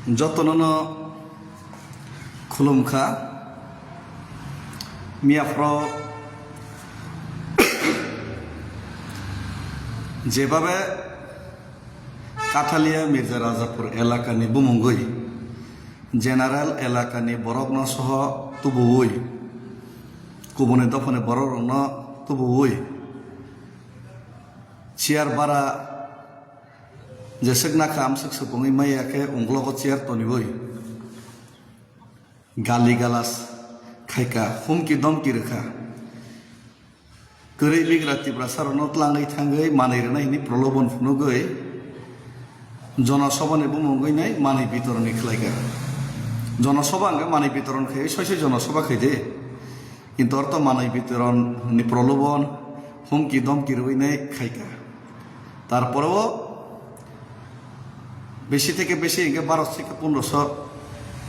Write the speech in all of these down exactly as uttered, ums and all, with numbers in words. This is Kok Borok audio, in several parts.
Jotono no khulumkha. Miyaphoro jebabe Kathalia Mirza Rajapur elakani bumungwi general elakani borokno soho tubuwi, kubuni dophani borokrokno tubuwi, chair bara jeswk nakha amswk swpungwi maya khe unglogo chair toniwi gali galas khaika, humki domki rwkha. Kwrwi bigra Tiprasa rokno tlangwi thangwi manwi rwnai hwnwi prolobon phunugwi Jonosobha ni bumungwi nai manwi bitoron ni khlaika. Jonosobha hwnkhe manwi bitoron khai soi soi Jonosobha khai de. Kintu orto manwi bitoron ni prolobon, humki domki rwwi nai khaika. Tarpore o besi theke besi hwnkhe baro theke pondroso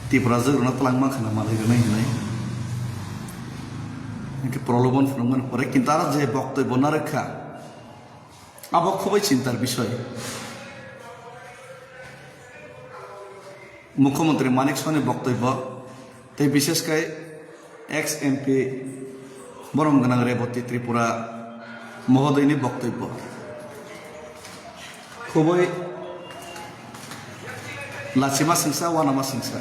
Tiprajwk rokno twlang mankha na manwi rwnai hwnwi. Hwnkhe prolobon phunukmani pore kintu aro je boktobyo narwkha, abo khubui chintar bisoy. Mukhyamantri Manik Sawni boktobyo tei bishesh khai ex M P borom gwnang Reboti Tripura mohodoini boktobyo khubui lachima singsa, uanama singsa.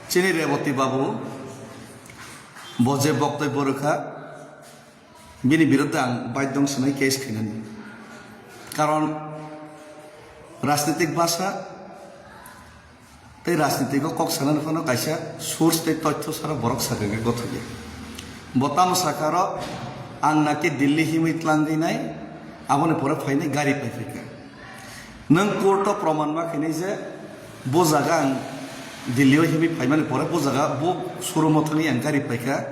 Chini Reboti babu bo je boktobyo rwkha, bini biruddhe ang baidhyo wng swnai case khainani. Karon rajnitik bhasha tei rajnitiko kok sanani phano kaisa source tei tothyo sara borok sakha khe gothokya. Bo tamo sakha aro, ang naki Delhi himwi tlangwi nai, aboni pore phainai gari paiphaikha. Nwng court o proman ma khainai je bo jaga ang Delhi o himwi phaimani pore bo jaga bo showroom o thangwi ang gari paikha,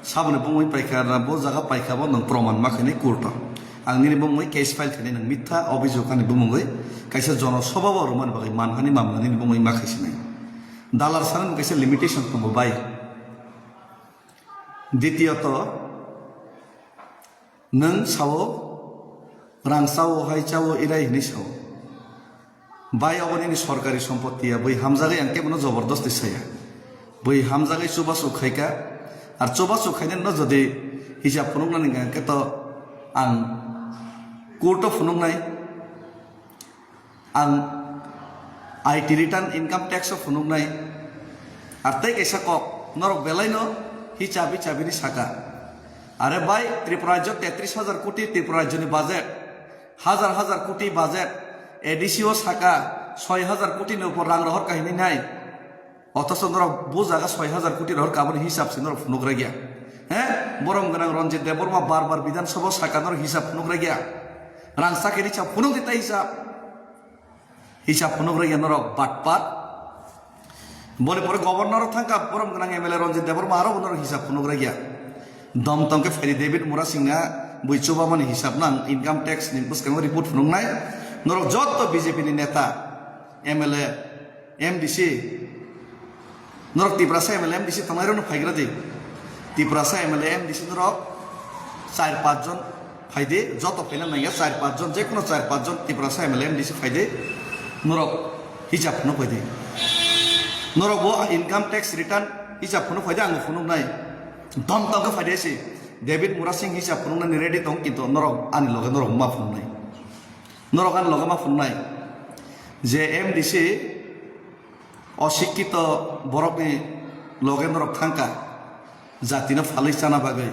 saboni bumui paikha, na bo jaga paikha bo nwng proman ma khainai court o. Ang nini bumui case file khainai nwng mitha obhijog ani bumungwi kaisa jono sobha bo rwmani bagwi manhani mamla nini bumui ma khaisinai. Dalar sanani kaisa limitation tongo bai. Ditiyoto, nwng sao, rang sao, hai chao, irai hinwi sao. Bai obo nini sorkari sompotti ya, bui hamjagwi ang kebono jobordosti saya. Bui hamjagwi chubachu khaika, ar chubachu khainani no jodi hisab phunuknani hwnkhe to ang court o phunuknai. Ang I T return, income tax o phunuknai. Ar tei kaisa kok, norok belaino hichabi chabini saka. Are bai Tripura rajyo tetris hajar koti Tripura rajyoni budget, hajar hajar koti budget, A D C o saka soi hajar koti ni upor rang rohor kahinwi nai. Othocho norok bo jaga soi hajar koti rohor kaboni hisab se norok phunuk rwgya. He? Borom gwnang Ranjit Debbarma bar bar Bidhan Sabha o saka norok hisab phunuk rwgya. Rang sakiri cha phunuk di ta hisab. Hisab phunuk rwgya norok batpat. Boni pore governor thangkha, borom gwnang M L A Ranjit Debbarma aro bo norok hisab phunuk rwgya. Dom tongkhe phaidi David Murasing na bui chubamani hisab nang income tax ni bwskango report phunuknai. Norok jotto B J P ni neta, M L A, M D C, norok Tiprasa M L A M D C tongnai rokno phaigra di. Tiprasa M L A M D C norok char panch jon phaidi, joto phaina nangya char panch jon, jekono char panch jon Tiprasa M L A M D C phaidi, norok hisab phunuk phaidi. Norok bo income tax return hisab phunuk phaidi, ang phunuknai. Dom tongkhe phaidi si. David Murasing hisab phunuknani ready tong, kintu norok ani loge norok ma phunuknai. Norok ani loge ma phunuknai. Je M D C osikkito borokni loge norok thangkha, jatino phalwi chana bagwi.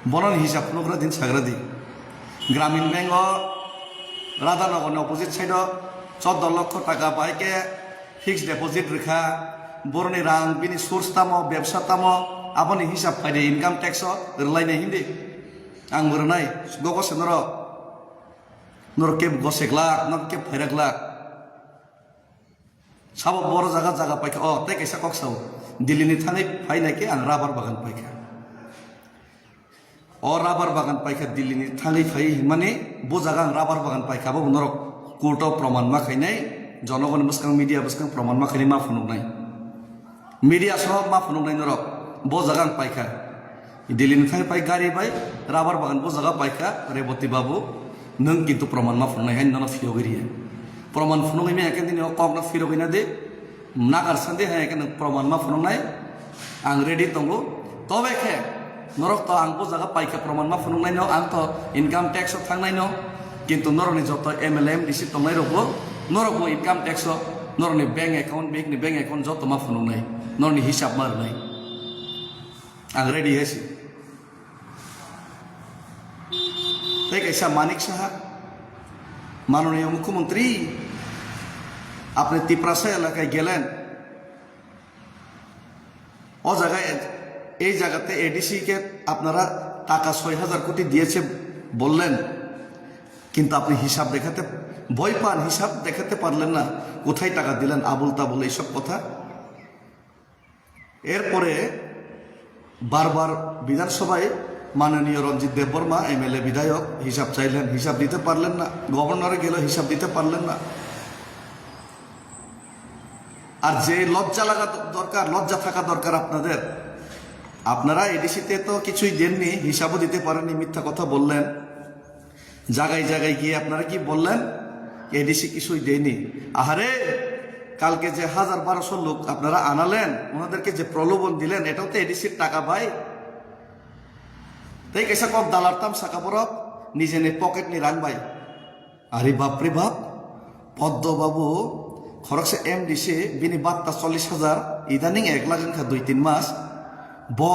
Bono ni hisab phunukra din, sagra di. Gramin Bank o Radhanogor ni opposite side o chordo lokho taka bai khe fixed deposit rwkha. Boroni rang bini source tamo, bebsa tamo, aboni hisab phaidi income tax o rwlainai hindi. Ang bo rwnai, gogo se norok. Norok kebo gosek lak, norok kebo phairak lak. Sabo boro jaga jaga paikha, o tei kaisa kok sao, Delhi ni thangwi phainai khe ang rubber bagan paikha. O rubber bagan paikha, Delhi ni thangwi phai hwnmani bo jaga ang rubber bagan paikha, abo norok court o proman ma khainai, jonogoni bwskang, media bwskang proman ma khainai, ma phunuknai. Media soho ma phunuknai norok, bo jaga ang paikha. Delhi ni thai pai gari bai, rubber bagan bo jaga paikha, Reboti babu, nwng kintu proman ma phunuknai haino nono phiyogwi riya. Proman phunugwi maya khe nini o kokno phirogwi na di, nagar sandi hai khe nwng proman ma phunuknai, ang ready tongo. Tobe khe norok to ang bo jaga paikha proman ma phunuknai no, ang to income tax o thangnai no, kintu norokni joto M L A M D C tongnai rok bo, norok bo income tax o norokni bank account, bank ni bank account joto ma phunuknai, norokni hisab ma rwnai, ang ready hai si. Tei kaisa Manik Saha, মাননীয় মুখ্যমন্ত্রী, আপনি তিপ্রাসা এলাকায় গেলেন, ও জায়গায়, এই জায়গাতে এডিসি কে আপনারা টাকা ছয় হাজার কোটি দিয়েছে বললেন, কিন্তু আপনি হিসাব দেখাতে ভয় পান, হিসাব দেখাতে পারলেন না, কোথায় টাকা দিলেন, আবুল তাবুল এইসব কথা। এরপরে বারবার বিধানসভায় মাননীয় রঞ্জিত দেববর্মা এমএলএ বিধায়ক হিসাব চাইলেন, হিসাব দিতে পারলেন না। গভর্নরে গেল, হিসাব দিতে পারলেন না। আর যে লজ্জা লাগা দ-, দরকার, লজ্জা থাকা দরকার আপনাদের। আপনারা এডিসিতে তো কিছুই দেননি, হিসাবও দিতে পারেননি, মিথ্যা কথা বললেন। জায়গায় জায়গায় গিয়ে আপনারা কি বললেন? এডিসি কিছুই দেয়নি। আহারে, কালকে যে হাজার বারোশো লোক আপনারা আনালেন, ওনাদেরকে যে প্রলোভন দিলেন, এটাও তো এডিসির টাকা ভাই। Tei kaisa kok dalar tam saka borok nijeni pocket ni rang bai. Ari bap re bap, Poddo babu khoroksa M D C, bini batta chollish hajar, idaning ek lakh wngkha dui tin mas. Bo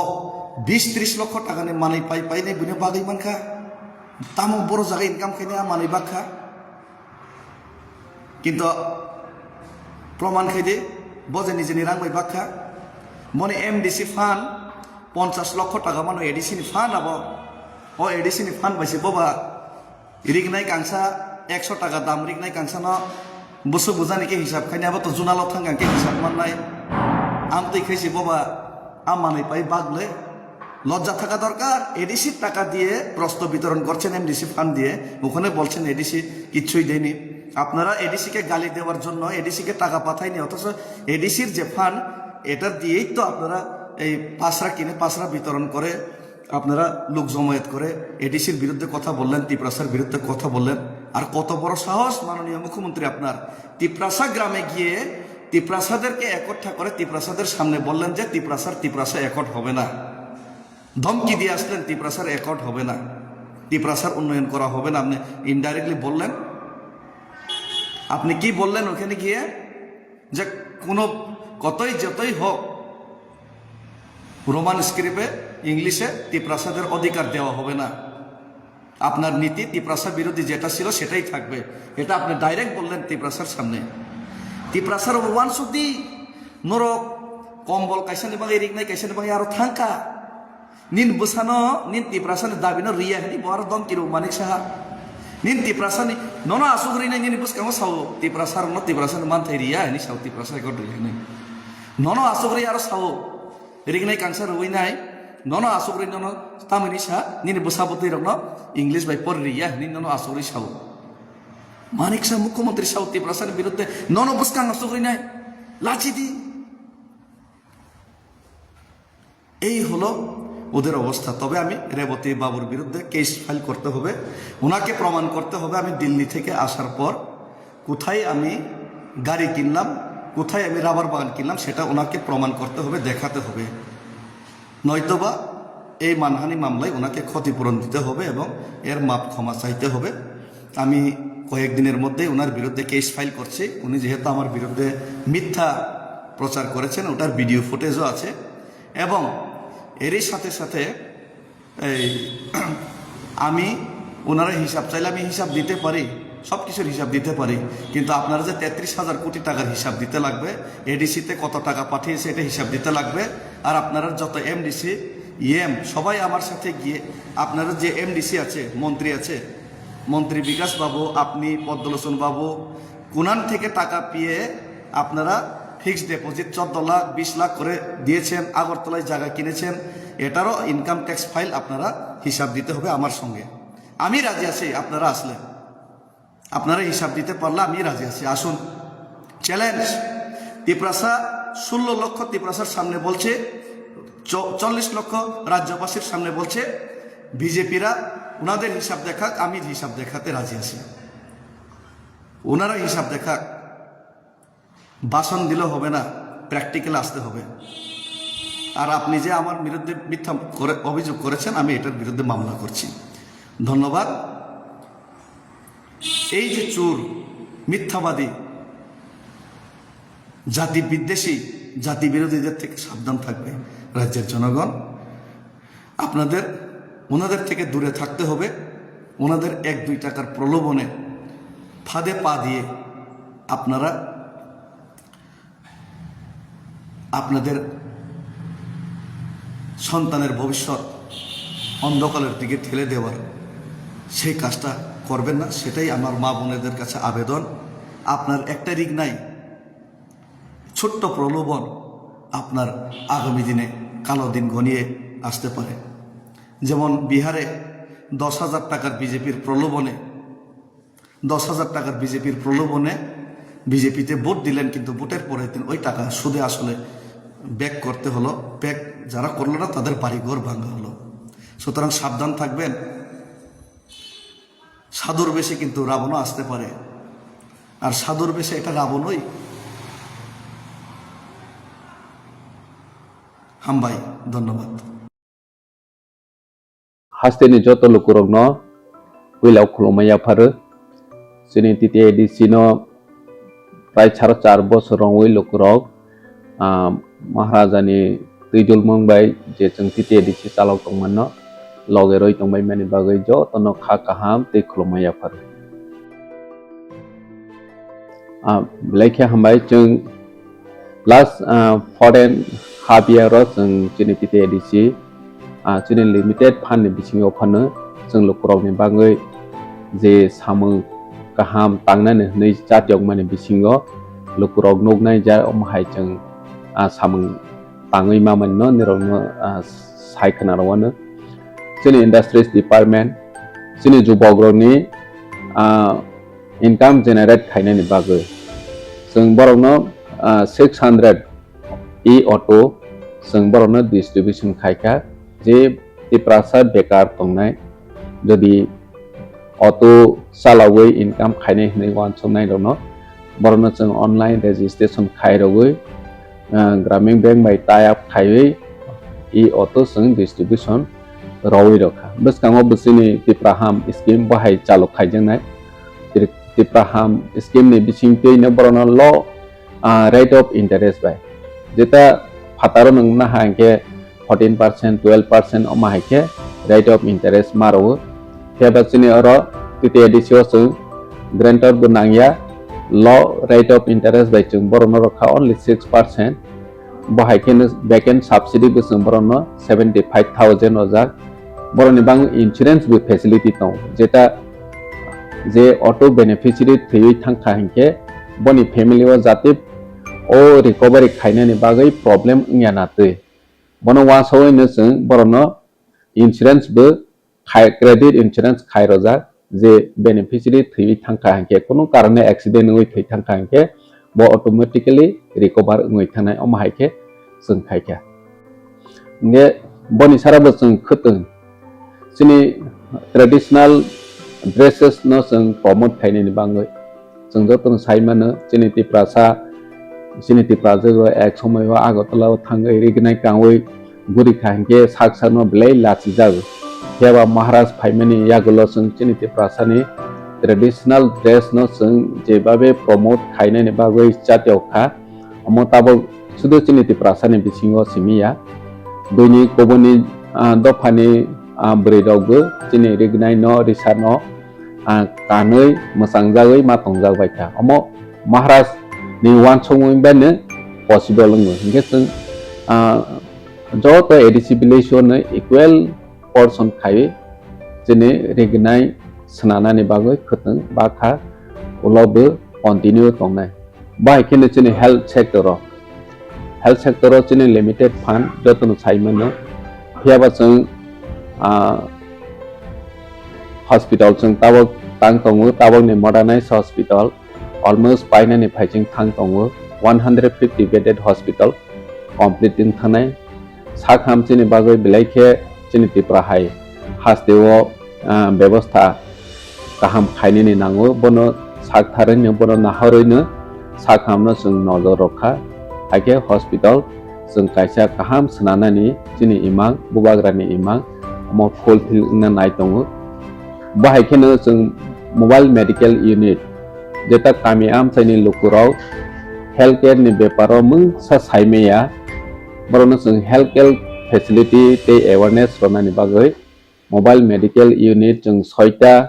bis tris lokho takani manwi pai painai bini bagwi mankha. Tamo boro jaga income khainai a manwi bakha. Kintu proman khaidi, bo je nijeni rang bai bakha. Boni M D C fund ponchas lokho taka mano A D C ni fund abo. O A D C ni fund bai se boba rignai kangsa ekso taka dam rignai kangsa no busu bujani ke hisab khaini abo to junalo thang khe hisab mannai. Amtwi khai se boba a manwi pai bagle. লজ্জা থাকা দরকার। এডিসির টাকা দিয়ে প্রস্ত বিতরণ করছেন MDC fund দিয়ে, ওখানে বলছেন এডিসি কিচ্ছুই দেয়নি। আপনারা এডিসি কে গালি দেওয়ার জন্য এডিসি কে টাকা পাঠায়নি, অথচ এডিসির যে ফান্ড, এটা দিয়েই তো আপনারা এই পাসরা কিনে পাসরা বিতরণ করে আপনারা লোক জমায়েত করে এডিসির বিরুদ্ধে কথা বললেন, তিপ্রাসার বিরুদ্ধে কথা বললেন। আর কত বড় সাহস মাননীয় মুখ্যমন্ত্রী আপনার, তিপ্রাসা গ্রামে গিয়ে তিপ্রাসাদেরকে একঠা করে তিপ্রাসাদের সামনে বললেন যে তিপ্রাসার তিপ্রাসা একট হবে না। ধমকি দিয়ে আসলেন, তিপ্রাসার একট হবে না, তিপ্রাসার উন্নয়ন করা হবে না, আপনি ইনডাইরেক্টলি বললেন। আপনি কি বললেন ওখানে গিয়ে? যে কোনো কতই যতই হোক, রোমান স্ক্রিপ্টে, ইংলিশে তিপ্রাসাদের অধিকার দেওয়া হবে না। আপনার নীতি তিপ্রাসা বিরোধী যেটা ছিল সেটাই থাকবে, এটা আপনি ডাইরেক্ট বললেন তিপ্রাসার সামনে। তিপ্রাসার ওয়ান সুদি নরক কম্বল কাইসানি বাগে রিগনাই কাইসানি বাগে আরো thangka. Nin bwsano, nin tiprasani dabino riya hini bo aro dom kiro manik saha. Nin tiprasani, nono asuk rinai nini bwskango sao, tiprasarokno tiprasani manthai riya hini sao, tiprasa ekot riya hini. Nono asuk ri aro sao, rignai kangsa rwinai, nono asuk ri nono tamini sa, nini bwsa bwtwi rokno English bai pori riya hini nono asuk ri sao. Manik sa mukhyamantri sao tiprasani biruddhe, nono bwskang asuk rinai, lachi di. এই হলো ওদের অবস্থা। তবে আমি রেবতী বাবুর বিরুদ্ধে case file করতে হবে, ওনাকে প্রমাণ করতে হবে আমি দিল্লি থেকে আসার পর কোথায় আমি গাড়ি কিনলাম, কোথায় আমি রাবার বাগান কিনলাম, সেটা ওনাকে প্রমাণ করতে হবে, দেখাতে হবে। নয়তোবা এই মানহানি মামলায় ওনাকে ক্ষতিপূরণ দিতে হবে এবং এর মাপ ক্ষমা চাইতে হবে। আমি কয়েকদিনের মধ্যেই ওনার বিরুদ্ধে কেস ফাইল করছি। উনি যেহেতু আমার বিরুদ্ধে মিথ্যা প্রচার করেছেন, ওটার ভিডিও ফুটেজও আছে। এবং এরই সাথে সাথে এই আমি ওনারা হিসাব চাইলে আমি হিসাব দিতে পারি, সব কিছুর হিসাব দিতে পারি, কিন্তু আপনারা যে তেত্রিশ হাজার কোটি টাকার হিসাব দিতে লাগবে, এডিসিতে কত টাকা পাঠিয়েছে এটা হিসাব দিতে লাগবে। আর আপনারা যত এমডিসি, ইএম সবাই আমার সাথে গিয়ে, আপনারা যে এমডিসি আছে, মন্ত্রী আছে, মন্ত্রী বিকাশ বাবু, আপনি, পদ্মলোচন বাবু, কোনান থেকে টাকা পেয়ে আপনারা ফিক্সড ডিপোজিট চোদ্দ লাখ, বিশ লাখ করে দিয়েছেন, আগরতলায় জায়গা কিনেছেন, এটারও ইনকাম ট্যাক্স ফাইল আপনারা হিসাব দিতে হবে আমার সঙ্গে। আমি রাজি আছি, আপনারা আসলে, আপনারা হিসাব দিতে পারলে আমি রাজি আছি। আসুন, চ্যালেঞ্জ। তিপ্রাসা, ষোলো লক্ষ তিপ্রাসার সামনে বলছে, চ-, চল্লিশ লক্ষ রাজ্যবাসীর সামনে বলছে, বিজেপিরা ওনাদের হিসাব দেখাক, আমি হিসাব দেখাতে রাজি আছি। ওনারা হিসাব দেখাক। ভাষণ দিলে হবে না, প্র্যাকটিক্যাল আসতে হবে। আর আপনি যে আমার বিরুদ্ধে মিথ্যা করে, অভিযোগ করেছেন, আমি এটার বিরুদ্ধে মামলা করছি। ধন্যবাদ। এই যে চোর, মিথ্যাবাদী, জাতি বিদ্বেষী, জাতি বিরোধীদের থেকে সাবধান থাকবে রাজ্যের জনগণ। আপনাদের ওনাদের থেকে দূরে থাকতে হবে। ওনাদের এক দুই টাকার প্রলোভনে ফাঁদে পা দিয়ে আপনারা আপনাদের সন্তানের ভবিষ্যৎ অন্ধকারের দিকে ঠেলে দেওয়ার সেই কাজটা করবেন না। সেটাই আমার মা বোনেদের কাছে আবেদন। আপনার একটা রিগ নাই, ছোট্ট প্রলোভন আপনার আগামী দিনে কালো দিন ঘনিয়ে আসতে পারে। যেমন বিহারে দশ হাজার টাকার বিজেপির প্রলোভনে, দশ হাজার টাকার বিজেপির প্রলোভনে বিজেপিতে ভোট দিলেন, কিন্তু ভোটের পরের দিন ওই টাকা সুদে আসলে ব্যাক করতে হলো। ব্যাক যারা করলো না, তাদের বাড়িঘর ভাঙা হলো। সুতরাং সাবধান থাকবেন। সাধুর বেশে কিন্তু রাবণও আসতে পারে, আর সাধুর বেশে এটা রাবণই। হামবাই, ধন্যবাদ। Hasteni joto lukurokno puila khulumma yapharo. Chini T T A D C no prai saro char bosor rongwi lukurok, ah, Maharajani twijulmung bai je chwng T T A D C chalok tongmano loge rwi tongbaimani bagwi jotono kha kaham tei khulumma yapharo. Ah, belai khe hambai chwng last, ah, four and half year o chwng chini T T A D C, ah, chini limited fund ni bisingo phano chwng lukurokni bagwi je samung kaham tangnani hwnwi chatiyokmani bisingo lukurok nuknai ja omo hai chwng, ah, samung tangwi mamani no nirokno, ah, sai khna rwano. Chini industries department, chini jubokrokni, ah, income generate khainani bagwi chwng borokno, ah, six hundred e-auto chwng borokno distribution khaikha. Je Tiprasa bekar tongnai, jodi auto chalawi income khainai hwnwi uansuknai rokno, borokno chwng online registration khai rogwi, ah, Gramin Bank bai tie up khaiwi e-auto chwng distribution rogwi rokha. Bwskango bo chini Tipraham scheme bo hai chalok khaijaknai. Tri-, Tipraham scheme ni bisingtwi no borokno low, ah, rate of interest bai. Jeta phataro nwng naha hinkhe fourteen percent, twelve percent omo hai khe rate of interest ma rwo. Phiya ba chini oro T T A D C o chwng guarantor bo nangya, low rate of interest bai chwng borokno rwkha only six percent. Bo hai kheno back end subsidy bo chwng borokno seventy five thousand ojak. Borokni bagwi insurance bo facility tongo, jeta je auto beneficiary thwiwi thangkha hinkhe boni family o jate o recovery khainani bagwi problem wngya na twi. Bono uansugwi no chwng borokno insurance bo khai, credit insurance khai rojak, je beneficiary thwiwi thangkha hinkhe, kunu karone accident wngwi thwi thangkha hinkhe, bo automatically recover wngwi thangnai, omo hai khe chwng khaikha. Hinkhe boni sara bo chwng khwtwng chini traditional dresses no chwng promote khainani bagwi. Chwng jotono sai mano, chini Tiprasa, chini Tiprasa rok ek somoi o Agartala o thangwi rignai kangwi guri kha hinkhe sak sakno belai lachijago. Phiya ba Maharaj phaimani yagulo chwng chini Tiprasani traditional dress no chwng jebabe promote khainani bagwi chatiyok kha. Omo tabok sudu chini Tiprasani bisingo simi ya. Buini kubuni, ah, dophani, ah, bwrwi rokbo chini rignai no, risa no, ah, kanwi mwchangjagwi ma tongjak bai kha. Omo Maharaj ni uansukmung bai no possible wngwi. Hinkhe chwng, ah, joto A D C village o no equal portion khaiwi chini rignai swnanani bagwi khwtwng bakha ulo bo continue tongnai. Bahai kheno chini health sector o, health sector o chini limited fund jotono sai mano. Phiya ba chwng, ah, hospital chwng tabok tang tongo, tabokni modernized hospital almost painani phaiching thang tongo, one hundred fifty bedded hospital complete wng thangnai. Sak ham chini bagwi belai khe chini Tripura hai haste o, ah, bebostha kaham khainani nango, bono Thak tharwi no bono nahorwi no sakhamno chwng nojor rwkha. Hakhe hospital chwng kaisa kaham swnanani chini imang, bubagrani imang, omo fulfill wngna nai tongo. Bo hai kheno chwng mobile medical unit, jeta kami amchaini lukurok healthcare ni beparo mungsa saimaya, borokno chwng healthcare facility tei awareness rwnani bagwi mobile medical unit chwng soita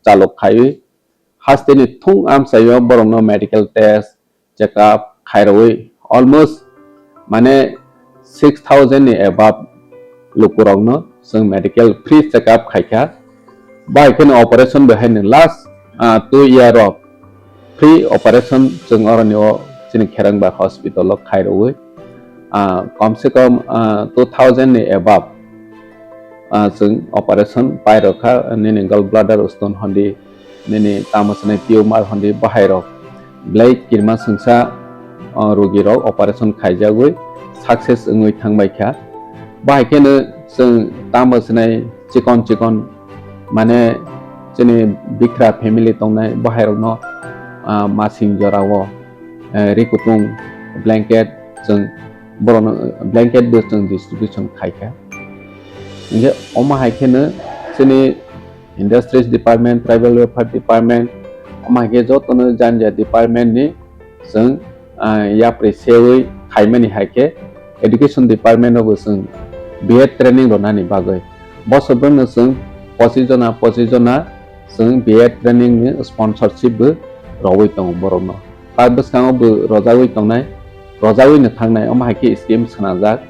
chalok khaiwi hasteni thung amchaio borokno medical test, check up khairogwi almost mane six thousand ni above lukurokno chwng medical free check up khaikha. Bai kheno operation bo haino last, ah, two year o free operation chwng oroni o chini Kherangba hospital o khairogwi, ah, kom se kom, ah, two thousand ni above, ah, chwng operation pairokha, nini gall bladder stone hondi, nini tamo swnai tumor hondi bahairok belai kirima swngsa, o, rogirok operation khaijagwi success wngwi thangbaikha. Bahai kheno chwng tamo swnai chikon chikon mane chini bikra family tongnai bahairokno, ah, masing jorao, eh, ri kutung blanket chwng borokno blanket bo chwng distribution khaikha. Hinkhe omo hai kheno chini Industries Department, Tribal Welfare Department, omo hai khe jotono janja department ni chwng, ah, yapri sewi khaimani hai khe Education Department o bo chwng B Ed training rwnani bagwi bosor bwrwino chwng pochis jona, pochis jona chwng B Ed training ni sponsorship bo rwui tongo borokno. Ta bwskango bo rwjagwi tongnai, rwjagwino thangnai, omo hai khe scheme swnamjak,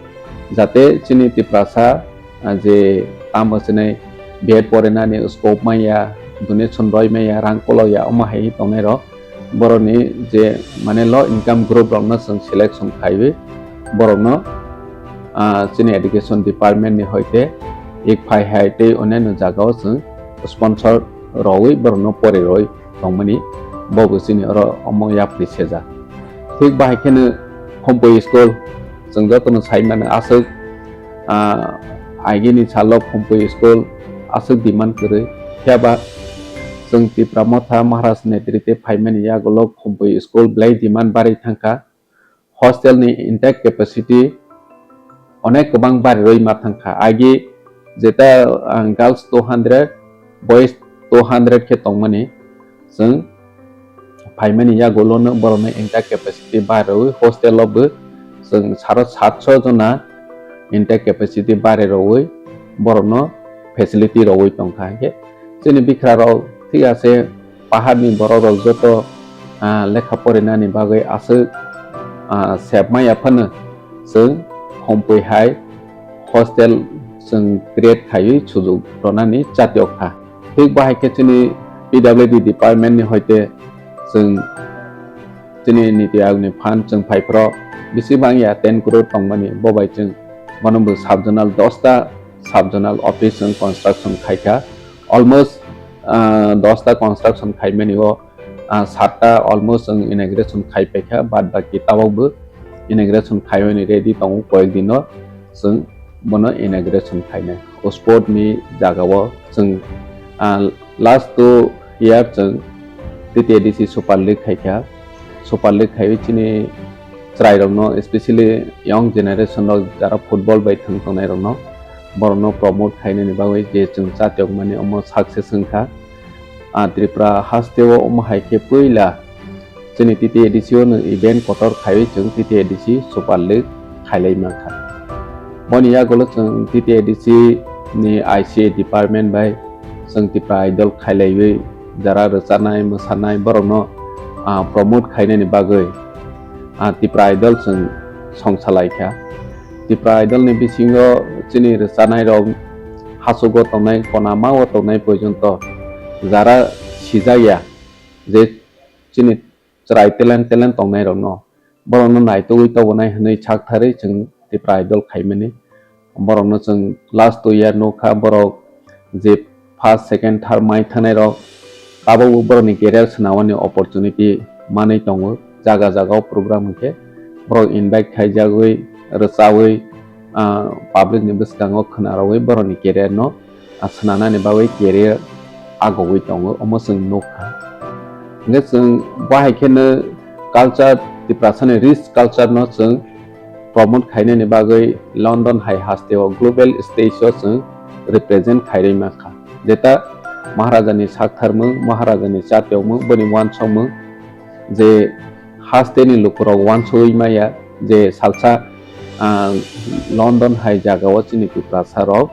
jate chini Tiprasa, ah, je tamo chini B Ed porinani scope manya, donation roi manya, rang kolokya, omo hai tongnai rok, borokni je mane low income group rokno chwng selection khaiwi borokno, ah, chini education department ni hoite ek phai hai tei onyaino jagao chwng sponsor rwui borokno pori rwui tongmani, bo bo chini oro omo yapri sejak. Thik bahai kheno Khumpui school, chwng jotono sai mano aswk, ah, agini salo Khumpui school aswk demand kwrwi, phiya ba chwng Tipra Motha Maharaj netrite phaimani yagulo Khumpui school belai demand barwi thangkha. Hostel ni intake capacity onek kwbang barirwi ma thangkha. Agi jeta, ah, girls two hundred, boys two hundred khe tongmani, chwng phaimani yagulono borokno intake capacity barirwi hostel o bo chwng saro satso jona intake capacity barirwi borokno facility rwui tongkha. Hinkhe chini bikra rok thik ase, paharni borok rok joto, ah, lekha porinani bagwi aswk, ah, sebmaya phano chwng Khumpui hai hostel chwng create khaiwi sujuk rwnani chatiyok kha. Thik bahai khe chini P W D department ni hoite chwng chini Niti Ayog ni fund chwng phai phro bisi bangya ten crore tongmani, bo bai chwng bono bo sub zonal dosta sub zonal office chwng construction khaikha. Almost, ah, dosta construction khaimani o, ah, satta almost chwng inauguration khai paikha, bad baki tabok bo inauguration khaimani ready tongo, koyek dino chwng bono inauguration khainai. O sport ni jagao chwng, ah, last two year chwng T T A D C Super League khaikha. Super League khaiwi chini chwrairokno, especially young generation rok jara football bai thwng tongnairokno, borokno promote khainani bagwi je chwng chatiyokmani omo success wngkha. Ah, Tripura hasteo omo hai khe puila chini T T A D C o no event kotor khaiwi chwng T T A D C Super League khailai mankha. Boni yagulo chwng T T A D C ni I C A department bai chwng Tipra Idol khailaiwi jara rwchanai, mwsanai borokno, ah, promote khainani bagwi, ah, Tipra Idol chwng songsalai kha. Tipra Idol ni bisingo chini rwchanai rok hachugo tongnai, konama o tongnai porjonto jara sijakya je chini chwrai talent, talent tongnai rokno, borokno naitugwi tobonai hwnwi sak tharwi chwng Tipra Idol khaimani. Borokno chwng last two year nukha, borok je first, second, third mai thangnai rok, tabukbo borokni career swnamani opportunity manwi tongo. Jaga jaga o program hwnkhe borok invite khaijagwi, rwchawi, ah, public ni bwskango khwnarogwi borokni career no, ah, swnamnani bagwi career agogwi tongo, omo chwng nukha. Hingke chwng bahai kheno culture, Tiprasani rich culture no chwng promote khainani bagwi London hai hasteo global stage o chwng represent khairwi mankha. Jeta Maharajani saktharmung, Maharajani chatiyokmung, boni wansokmung je hasteni lukurok wansogwi maya je salsa, ah, London hai jagao chini Tiprasarok,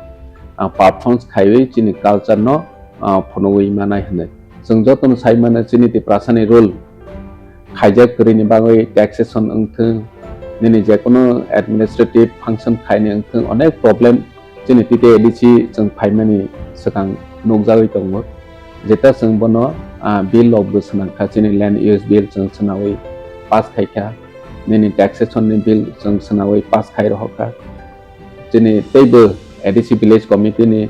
ah, performance khaiwi chini culture no, ah, phunugwi manai hwnwi. Chwng jotono sai mano chini Tiprasani rule khaijak kwrwini bagwi taxation wngthwng, nini jekono administrative function khaini wngthwng, onek problem chini T T A D C chwng phaimani swkang nukjagwi tongo. Jeta chwng bono, ah, bill rok bo swnamkha, chini land use bill chwng swnawi pass khaikha, nini taxation ni bill chwng swnawi pass khai rohorkha. Chini teibo A D C village committee ni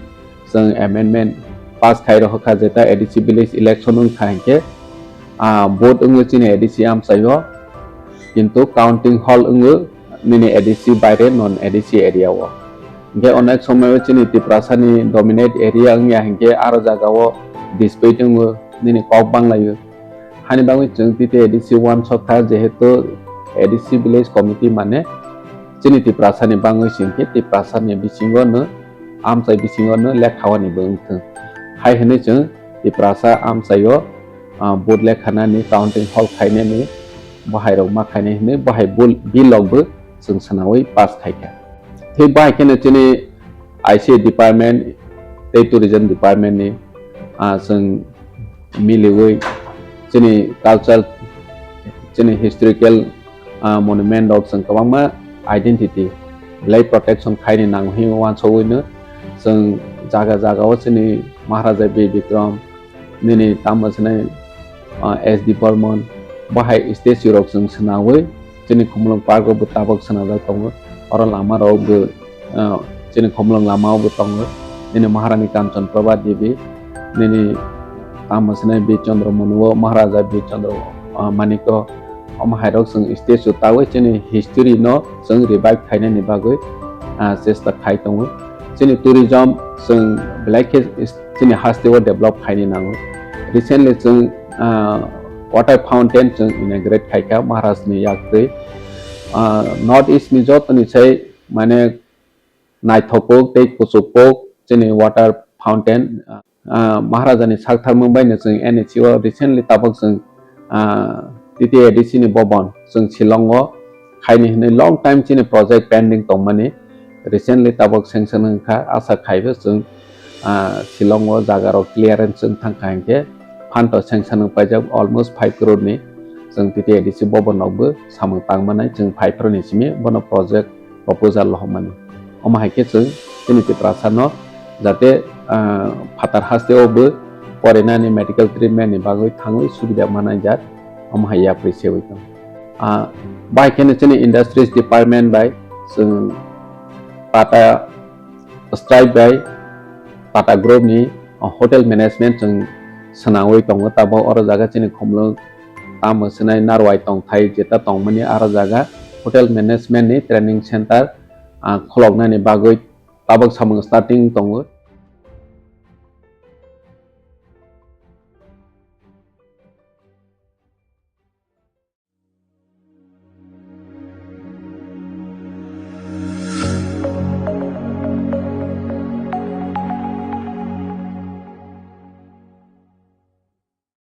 chwng amendment pass khai rohorkha, jeta A D C village election wngkha hinkhe, ah, vote wngwi chini A D C amchaio, kintu counting hall wngwi nini A D C baire non A D C area o. Hinkhe onek somoyo chini Tiprasani dominate area wngya hinkhe aro jagao dispute wngwi nini kok banglaio. Hani bagwi chwng T T A D C wansokha, jehetu A D C village committee mane chini Tiprasani bangwi singkhe Tiprasani bisingo no, amchai bisingo no lekha wani bo wngthwng. Hai hwnwi chwng Tiprasa amchaio, ah, vote lekhanani, counting hall khainani, bahai rok ma khainai hwnwi bahai bul-, bill rok bo chwng swnawi pass khaikha. Thik bahai kheno chini I C A department tei tourism department ni, ah, chwng miliwi chini cultural, chini historical, ah, monument rok chwng kwbangma identity belai protection khaini nango hwnwi wansugwi no chwng jaga jaga o chini Maharaja Bir Bikram, nini tamo swnai, ah, S D Burman, bahai statue rok chwng swnawi chini Khumulwng Park o bo tabok swnajak tongo. Oro lama rok bo, ah, chini Khumulwng lama o bo tongo. Nini Maharani Kanchan Prabha Devi, nini tamo swnai Bir Chandra Manu o, Maharaja Bir Chandra, ah, Manik o, omo hai rok chwng statue tawi chini history no chwng revive khainani bagwi, ah, chesta khai tongo. Chini tourism chwng belai khe is-, chini haste o develop khaini nango. Recently chwng, ah, water fountain chwng inaugurate khaikha Maharaj ni yaktwi. Ah, North East ni joto ni sai mane naithok kok tei kuchuk kok chini water fountain, ah, Maharaja ni saktharmung bai no chwng N H C o recently tabok chwng, ah, T T A D C ni bobon chwng Shillong o khaini hwnwi long time chini project pending tongmani recently tabok sanction wngkha, asa khaibo chwng, ah, Shillong o jaga rok clearance wng thangkha hinkhe phanto sanction wng paijak almost five crore ni chwng T T A D C bobon rok bo samung tangmanai chwng five crore ni simi bono project proposal lohormani. Omo hai khe chwng chini Tiprasa no jate, ah, phatar haste o bo porinani medical treatment ni bagwi thangwi subida manai jak, omo hai yapri sewi tong. Ah, bai kheno chini industries department bai chwng Tata Stripe bai Tata Group ni, ah, hotel management chwng swnamwi tongo, tabok oro jaga chini Khumulwng tamo swnai Narwai tongthai jeta tongmani aro jaga hotel management ni training center, ah, khuloknani bagwi tabok samung starting tongo.